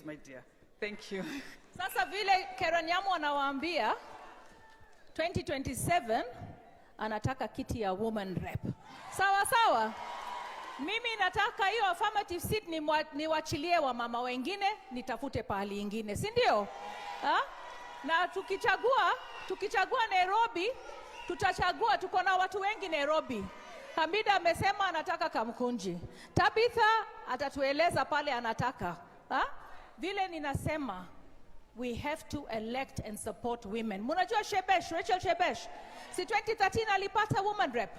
Congratulations, my dear. Thank you. Sasa vile Karen Nyamu anawaambia 2027 anataka kiti ya woman rep. Sawa sawa. Mimi nataka hiyo affirmative seat niwachilie wa mama wengine, nitafute pahali ingine, si ndio? Ha? Na tukichagua Nairobi, tutachagua, tuko na watu wengi Nairobi. Hamida amesema anataka Kamkunji. Tabitha atatueleza pale anataka. Ha? Vile ninasema, we have to elect and support women. Munajua Shebesh, Rachel Shebesh. Si 2013 alipata woman rep.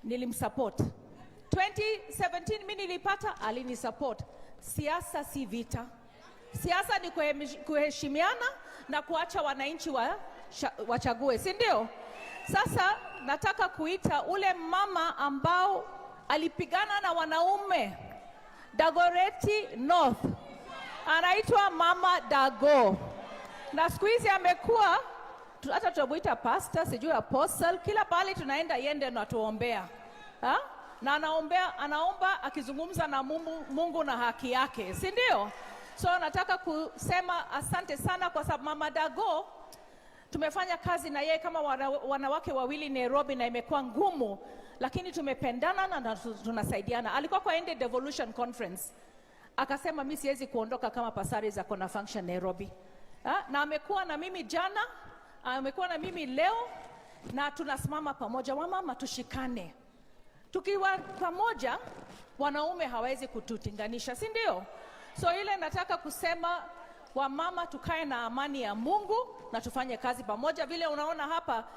Nilimsupport. 2017 mimi nilipata, alinisupport. Siasa si vita. Siasa ni kuheshimiana na kuacha wananchi wachague, si ndio? Sasa nataka kuita ule mama ambao alipigana na wanaume Dagoretti North. Anaitwa Mama Dago. Na siku hizi amekuwa, hata tunamuita pastor, sijui apostle, kila pahali tunaenda yende na tuombea. Ha? Na anaomba akizungumza na Mungu na haki yake, si ndio? So nataka kusema asante sana kwa sababu Mama Dago tumefanya kazi na yeye kama wanawake wawili Nairobi na imekuwa ngumu, lakini tumependana na tunasaidiana. Alikuwa kwa End Devolution Conference. Akasema mimi siwezi kuondoka kama Passaris ako na function Nairobi. Ha? Na amekuwa na mimi jana, amekuwa na mimi leo, na tunasimama pamoja. Wamama tushikane. Tukiwa pamoja, wanaume hawezi kututinganisha, si ndio? So ile nataka kusema, wamama tukae na amani ya Mungu na tufanye kazi pamoja. Vile unaona hapa,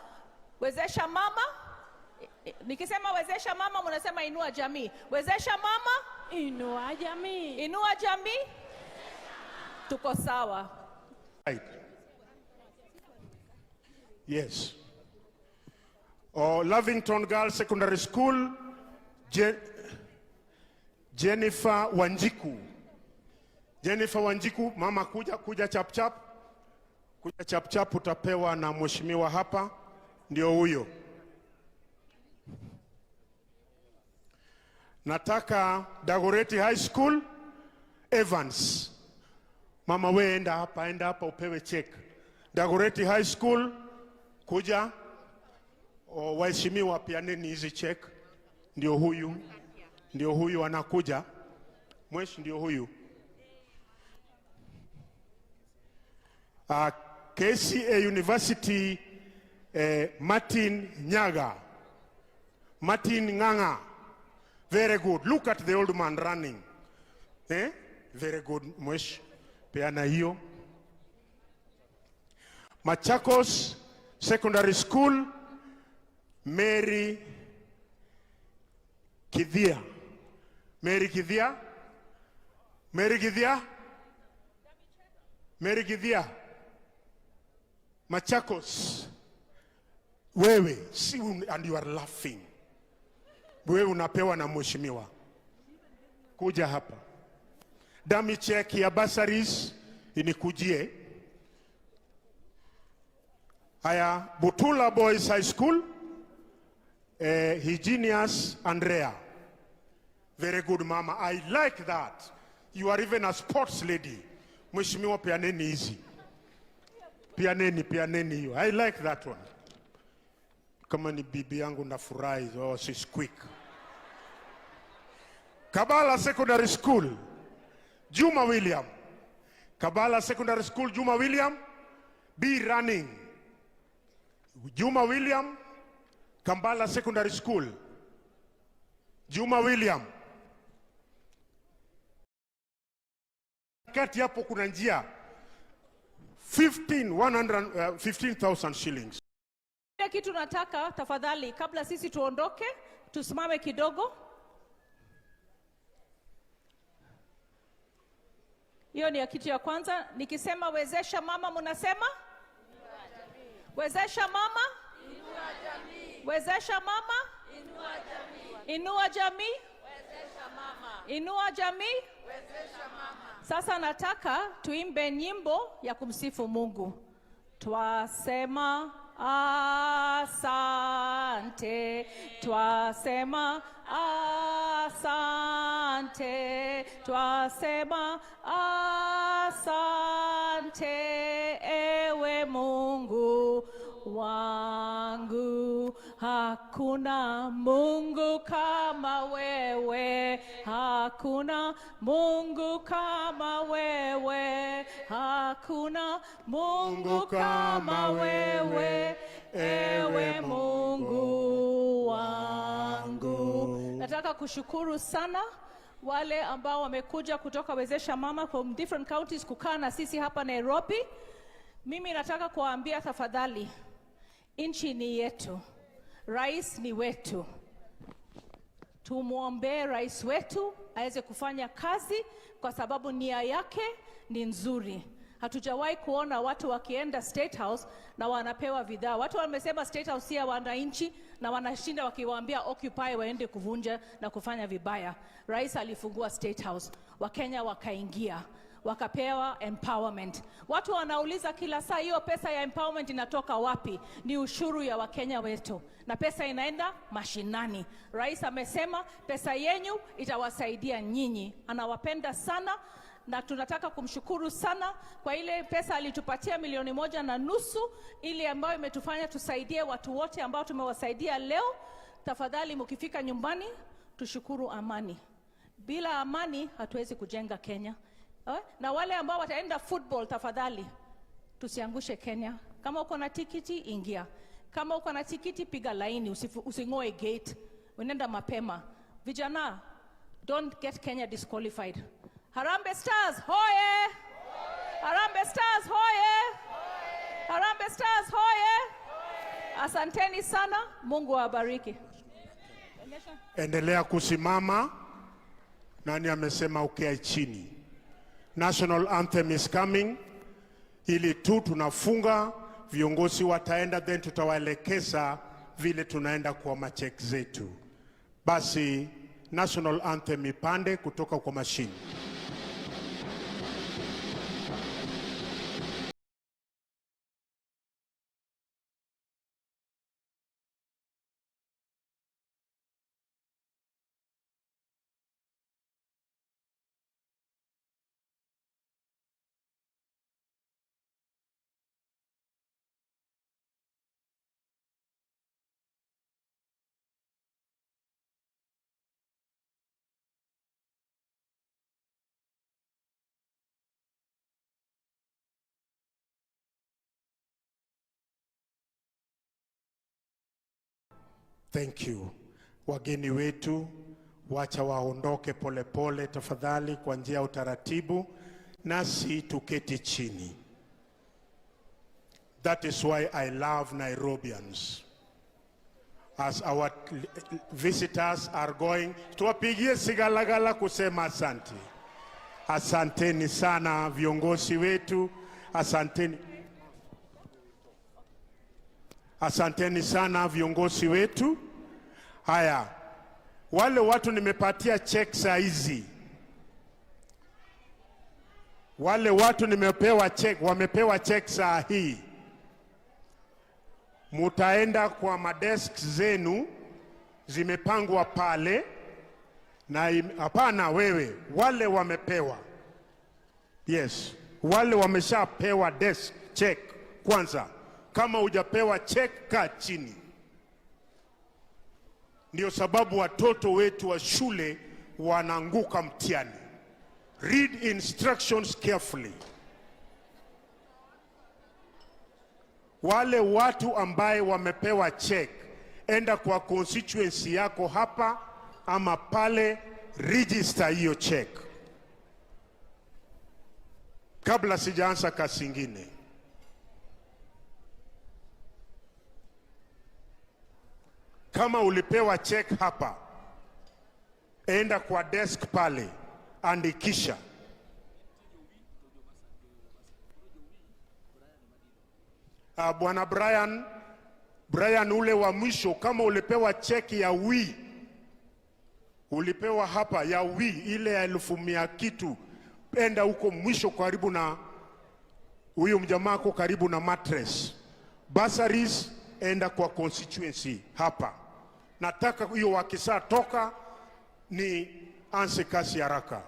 wezesha mama. Nikisema wezesha mama, mnasema inua jamii. Wezesha mama, inua jamii. Inua jamii. Tuko sawa. Right. Yes. Oh, Lavington Girls Secondary School, Jennifer Wanjiku. Jennifer Wanjiku, mama kuja, kuja chap chap. Kuja chap chap, utapewa na mheshimiwa hapa, ndio huyo. Nataka Dagoretti High School, Evans. Mama we enda hapa, enda hapa upewe check. Dagoretti High School, kuja. O, waheshimiwa pianeni hizi check. Ndio huyu. Ndio huyu anakuja. Mweshi ndio huyu. KCA University, Martin Nyaga. Martin Nganga. Very good. Look at the old man running. Very good, Mwesh. Peana hiyo. Machakos Secondary School, Mary Kithia. Mary Kithia. Mary Kithia. Mary Kithia. Machakos. Wewe, see, and you are laughing. Wewe unapewa na mheshimiwa. Kuja hapa. Dummy check ya bursaries inikujie. Haya, Butula Boys High School, Hygenius Andrea. Very good, mama. I like that. You are even a sports lady. Mheshimiwa, pianeni hizi. Pianeni, pianeni hiyo. I like that one. Kama ni bibi yangu nafurahi, oh, she's quick. Kabala Secondary School, Juma William. Kabala Secondary School, Juma William. Be running. Juma William, Kambala Secondary School. Juma William. Kati hapo kuna njia. Fifteen, one hundred, 15,000 shillings. Kile kitu nataka tafadhali, kabla sisi tuondoke, tusimame kidogo. Hiyo ni kitu ya kwanza. Nikisema wezesha mama, mnasema? Wezesha mama? Inua jamii. Wezesha mama? Inua jamii. Inua jamii? Wezesha mama. Inua jamii? Wezesha mama. Sasa nataka tuimbe nyimbo ya kumsifu Mungu. Twasema asante, twasema asante, twasema Asante ewe Mungu wangu, hakuna Mungu kama wewe, hakuna Mungu kama wewe, hakuna Mungu kama wewe, ewe Mungu wangu. Nataka kushukuru sana wale ambao wamekuja kutoka Wezesha Mama from different counties kukaa na sisi hapa Nairobi. Mimi nataka kuwaambia tafadhali, nchi ni yetu, rais ni wetu. Tumwombee rais wetu aweze kufanya kazi, kwa sababu nia yake ni nzuri. Hatujawahi kuona watu wakienda State House na wanapewa bidhaa. Watu wamesema State House si ya wananchi na wanashinda wakiwaambia occupy waende kuvunja na kufanya vibaya. Rais alifungua State House, Wakenya wakaingia wakapewa empowerment. Watu wanauliza kila saa, hiyo pesa ya empowerment inatoka wapi? Ni ushuru ya Wakenya wetu, na pesa inaenda mashinani. Rais amesema pesa yenyu itawasaidia nyinyi, anawapenda sana na tunataka kumshukuru sana kwa ile pesa alitupatia 1.5 milioni, ile ambayo imetufanya tusaidie watu wote ambao tumewasaidia leo. Tafadhali mkifika nyumbani, tushukuru amani. Bila amani hatuwezi kujenga Kenya. Eh? Na wale ambao wataenda football, tafadhali tusiangushe Kenya. Kama uko na tikiti ingia, kama uko na tikiti piga laini, using'oe gate, unaenda mapema. Vijana, don't get Kenya disqualified. Harambee Stars hoye! Harambee Stars hoye! Harambee Stars hoye! Asanteni sana, Mungu awabariki. Endelea kusimama. Nani amesema ukae chini? National anthem is coming. Ili tu tunafunga, viongozi wataenda, then tutawaelekeza vile tunaenda kwa macheki zetu. Basi national anthem ipande kutoka kwa mashini. Thank you. Wageni wetu wacha waondoke polepole tafadhali, kwa njia ya utaratibu, nasi tuketi chini. That is why I love Nairobians. As our visitors are going, tuwapigie sigalagala kusema asante. Asanteni sana viongozi wetu, asanteni. Asanteni sana viongozi wetu. Haya, wale watu nimepatia check saa hizi, wale watu nimepewa check, wamepewa check saa hii, mutaenda kwa madesk zenu zimepangwa pale na hapana, wewe, wale wamepewa, yes, wale wameshapewa desk check kwanza. Kama hujapewa check, kaa chini. Ndio sababu watoto wetu wa shule wanaanguka mtihani. Read instructions carefully. Wale watu ambaye wamepewa check, enda kwa constituency yako hapa ama pale, register hiyo check kabla sijaanza kazi ingine. Kama ulipewa check hapa, enda kwa desk pale, andikisha. Bwana Brian, Brian ule wa mwisho, kama ulipewa cheki ya wi, ulipewa hapa ya wi ile ya 100,000 kitu, enda huko mwisho karibu na huyu mjamaa ako karibu na mattress. Bursaries, enda kwa constituency hapa. Nataka hiyo wakisa toka ni anze kazi haraka.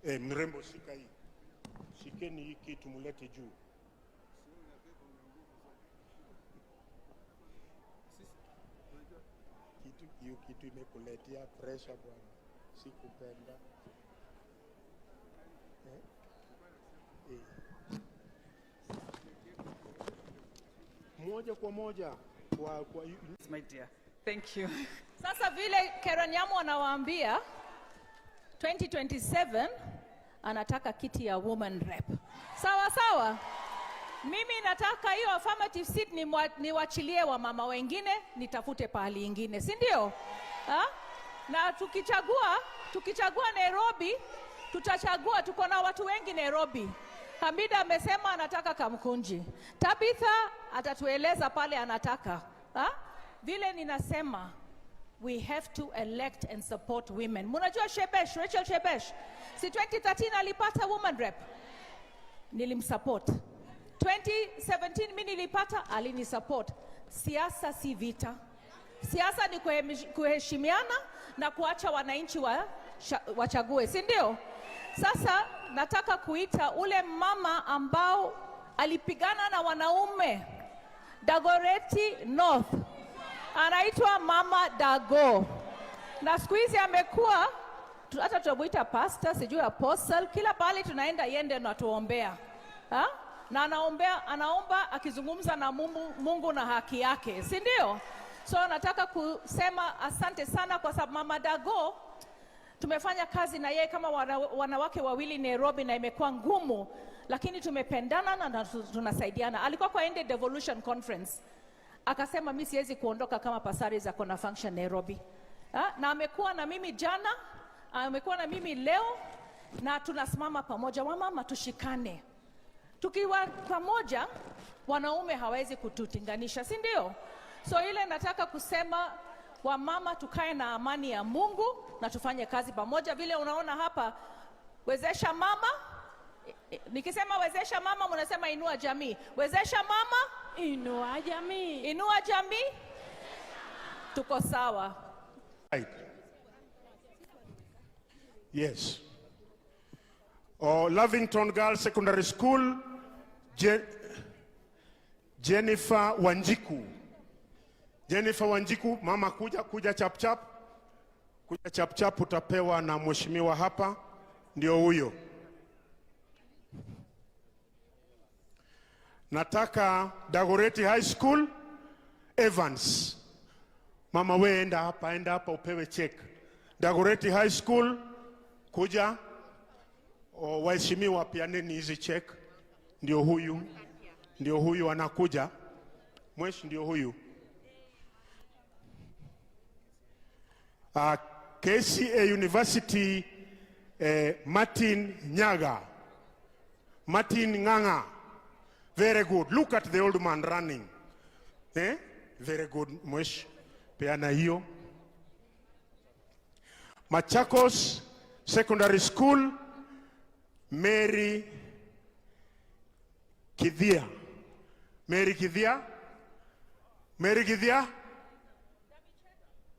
Mrembo, shika hii. Shikeni hii kitu mulete juu. Kitu hiyo kitu imekuletea pressure bwana, sikupenda. Eh? Eh. Moja kwa moja kwa My dear. Thank you. Sasa vile Karen Nyamu anawaambia 2027 anataka kiti ya woman rep. Sawa sawa. Mimi nataka hiyo affirmative seat niwachilie wamama wengine, nitafute pahali ingine, si ndio? Ha? Na tukichagua Nairobi, tutachagua, tuko na watu wengi Nairobi. Hamida amesema anataka Kamkunji. Tabitha atatueleza pale anataka. Ha? Vile ninasema, we have to elect and support women. Munajua Shebesh, Rachel Shebesh, si 2013 alipata woman rep? Nilimsupport. 2017 mimi nilipata, alinisupport. Siasa si vita. Siasa ni kuheshimiana na kuacha wananchi wachague, si ndio? Sasa nataka kuita ule mama ambao alipigana na wanaume Dagoretti North. Anaitwa Mama Dago. Na siku hizi amekuwa, hata tunamuita pastor, sijui apostle, kila pahali tunaenda yende na tuombea. Ha? Na anaomba akizungumza na Mungu na haki yake, si ndio? So nataka kusema asante sana kwa sababu Mama Dago tumefanya kazi na yeye kama wanawake wawili Nairobi na imekuwa ngumu, lakini tumependana na tunasaidiana. Alikuwa kwa End Devolution Conference. Akasema mimi siwezi kuondoka kama Passaris ako na function Nairobi. Ha? Na amekuwa na mimi jana, amekuwa na mimi leo, na tunasimama pamoja. Wamama tushikane. Tukiwa pamoja, wanaume hawezi kututenganisha, si ndio? So ile nataka kusema, wamama tukae na amani ya Mungu na tufanye kazi pamoja. Vile unaona hapa, wezesha mama. Nikisema wezesha mama, mnasema inua jamii. Wezesha mama, inua jamii. Inua jamii. Tuko sawa. Right. Yes. Oh, Lavington Girls Secondary School, Jennifer Wanjiku. Jennifer Wanjiku, mama kuja, kuja chap chap. Kuja chap chap, utapewa na mheshimiwa hapa, ndio huyo. Nataka Dagoretti High School, Evans. Mama we enda hapa, enda hapa upewe check. Dagoretti High School, kuja. O, waheshimiwa pianeni hizi check. Ndio huyu. Ndio huyu anakuja. Mwesh ndio huyu. KCA University, Martin Nyaga. Martin Nganga. Very good. Look at the old man running. Very good, Mwesh. Peana hiyo. Machakos Secondary School, Mary Kithia. Mary Kithia. Mary Kithia.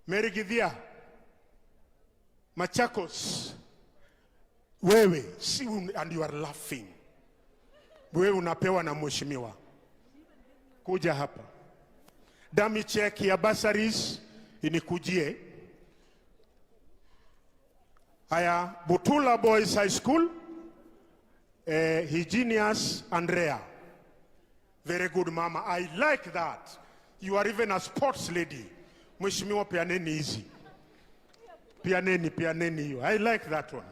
Mary Kithia. Machakos. Wewe, see, and you are laughing. Wewe unapewa na mheshimiwa. Kuja hapa. Dummy check ya bursaries inikujie. Haya, Butula Boys High School, Hygenius Andrea. Very good, mama. I like that. You are even a sports lady. Mheshimiwa, pianeni hizi. Pianeni, pianeni hiyo. I like that one.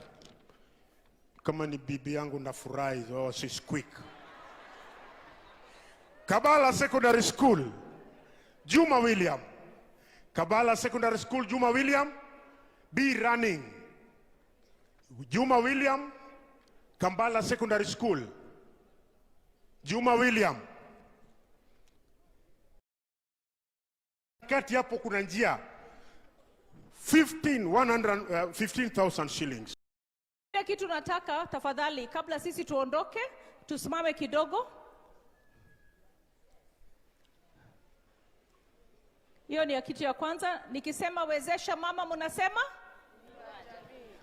Kama ni bibi yangu nafurahi. Oh, she's quick. Kabala Secondary School, Juma William. Kabala Secondary School, Juma William. Be running. Juma William, Kambala Secondary School. Juma William. Kati hapo kuna njia. 15,000 shillings. Kile kitu nataka tafadhali, kabla sisi tuondoke, tusimame kidogo. Hiyo ni ya kitu ya kwanza. Nikisema wezesha mama, mnasema?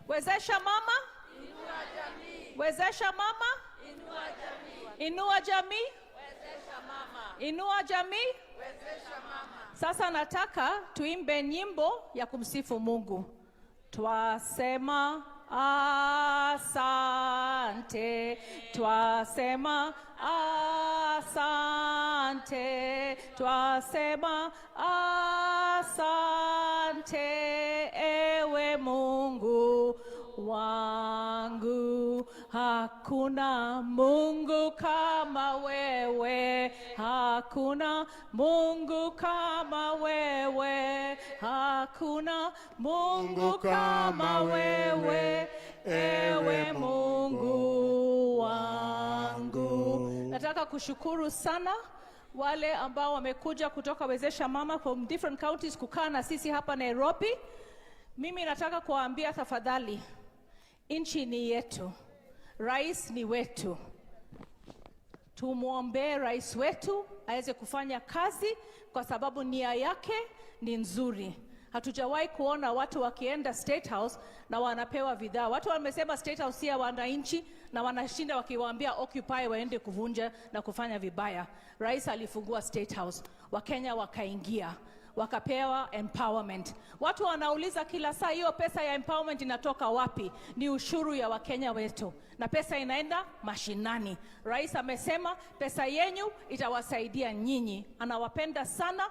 Wezesha mama? Inua jamii. Wezesha mama. Inua jamii. Inua jamii. Wezesha mama. Inua jamii. Wezesha mama. Sasa nataka tuimbe nyimbo ya kumsifu Mungu. Twasema asante, twasema asante, twasema asante, ewe Mungu wangu. Hakuna Mungu kama wewe, hakuna Mungu kama wewe, hakuna Mungu kama wewe, ewe Mungu wangu. Nataka kushukuru sana wale ambao wamekuja kutoka Wezesha Mama from different counties kukaa na sisi hapa Nairobi. Mimi nataka kuwaambia tafadhali, nchi ni yetu, rais ni wetu. Tumwombee rais wetu aweze kufanya kazi, kwa sababu nia yake ni nzuri. Hatujawahi kuona watu wakienda State House na wanapewa bidhaa. Watu wamesema State House si ya wananchi na wanashinda wakiwaambia occupy waende kuvunja na kufanya vibaya. Rais alifungua State House, Wakenya wakaingia, wakapewa empowerment. Watu wanauliza kila saa, hiyo pesa ya empowerment inatoka wapi? Ni ushuru ya Wakenya wetu, na pesa inaenda mashinani. Rais amesema pesa yenyu itawasaidia nyinyi. Anawapenda sana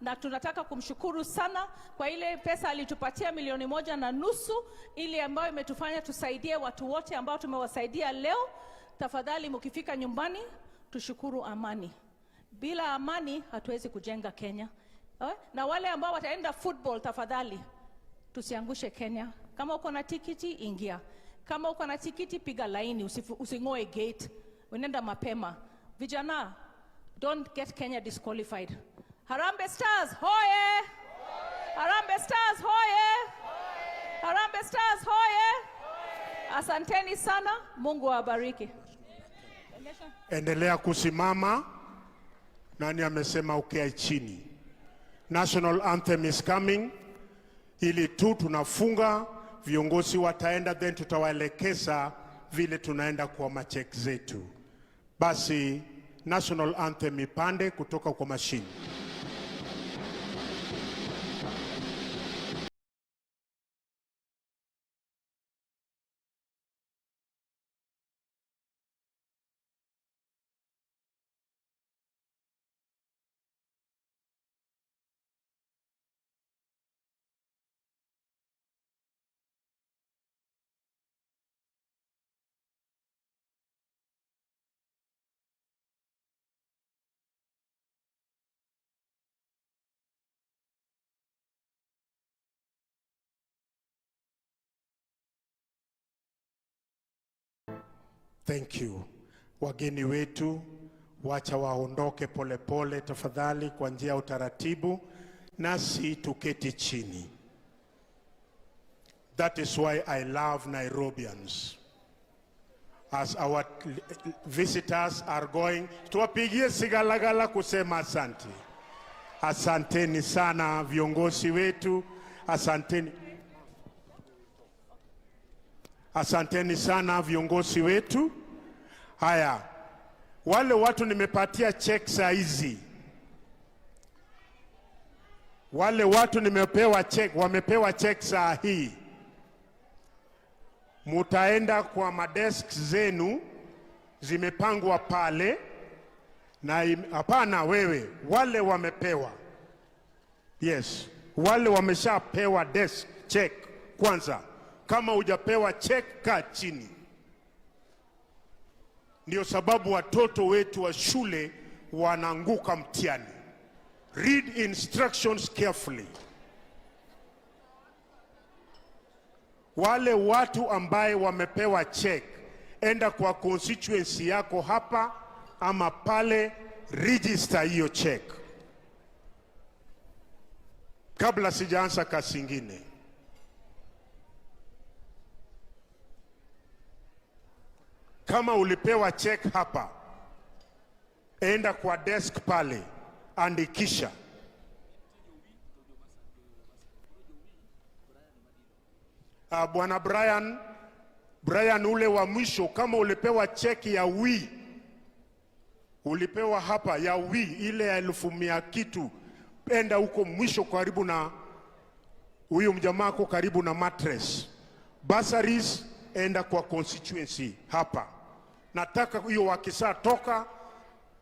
na tunataka kumshukuru sana kwa ile pesa alitupatia 1.5 milioni, ile ambayo imetufanya tusaidie watu wote ambao tumewasaidia leo. Tafadhali mkifika nyumbani, tushukuru amani. Bila amani hatuwezi kujenga Kenya. Eh? Na wale ambao wataenda football, tafadhali tusiangushe Kenya. Kama uko na tikiti ingia, kama uko na tikiti piga laini, using'oe gate, unaenda mapema. Vijana, don't get Kenya disqualified. Harambee Stars hoye! Harambee Stars hoye! Harambee Stars hoye! Asanteni sana, Mungu awabariki. Endelea kusimama. Nani amesema ukae chini? National anthem is coming. Ili tu tunafunga, viongozi wataenda, then tutawaelekeza vile tunaenda kwa macheki zetu. Basi national anthem ipande kutoka kwa mashini. Thank you. Wageni wetu wacha waondoke polepole tafadhali, kwa njia ya utaratibu, nasi tuketi chini. That is why I love Nairobians. As our visitors are going, tuwapigie sigalagala kusema asante. Asanteni sana viongozi wetu, asanteni. Asanteni sana viongozi wetu. Haya, wale watu nimepatia check saa hizi, wale watu nimepewa check, wamepewa check saa hii, mutaenda kwa madesk zenu zimepangwa pale na hapana, wewe, wale wamepewa, yes, wale wameshapewa desk check kwanza. Kama hujapewa check, kaa chini. Ndio sababu watoto wetu wa shule wanaanguka mtihani. Read instructions carefully. Wale watu ambaye wamepewa check, enda kwa constituency yako hapa ama pale, register hiyo check kabla sijaanza kazi ingine. Kama ulipewa check hapa, enda kwa desk pale, andikisha. Bwana Brian, Brian, ule wa mwisho, kama ulipewa cheki ya wi, ulipewa hapa ya wi ile ya 100,000 kitu, enda huko mwisho karibu na huyu mjamaa ako karibu na mattress. Bursaries, enda kwa constituency hapa. Nataka hiyo wakisa toka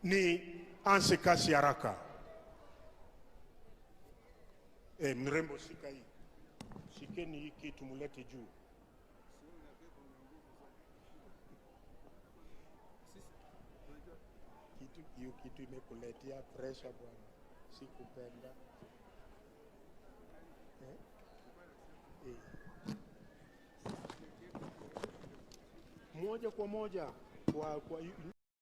ni anse kazi haraka. Mrembo, shika hii, shikeni hii kitu mulete juu. Kitu hiyo kitu imekuletea pressure bwana, sikupenda. Moja kwa moja kwa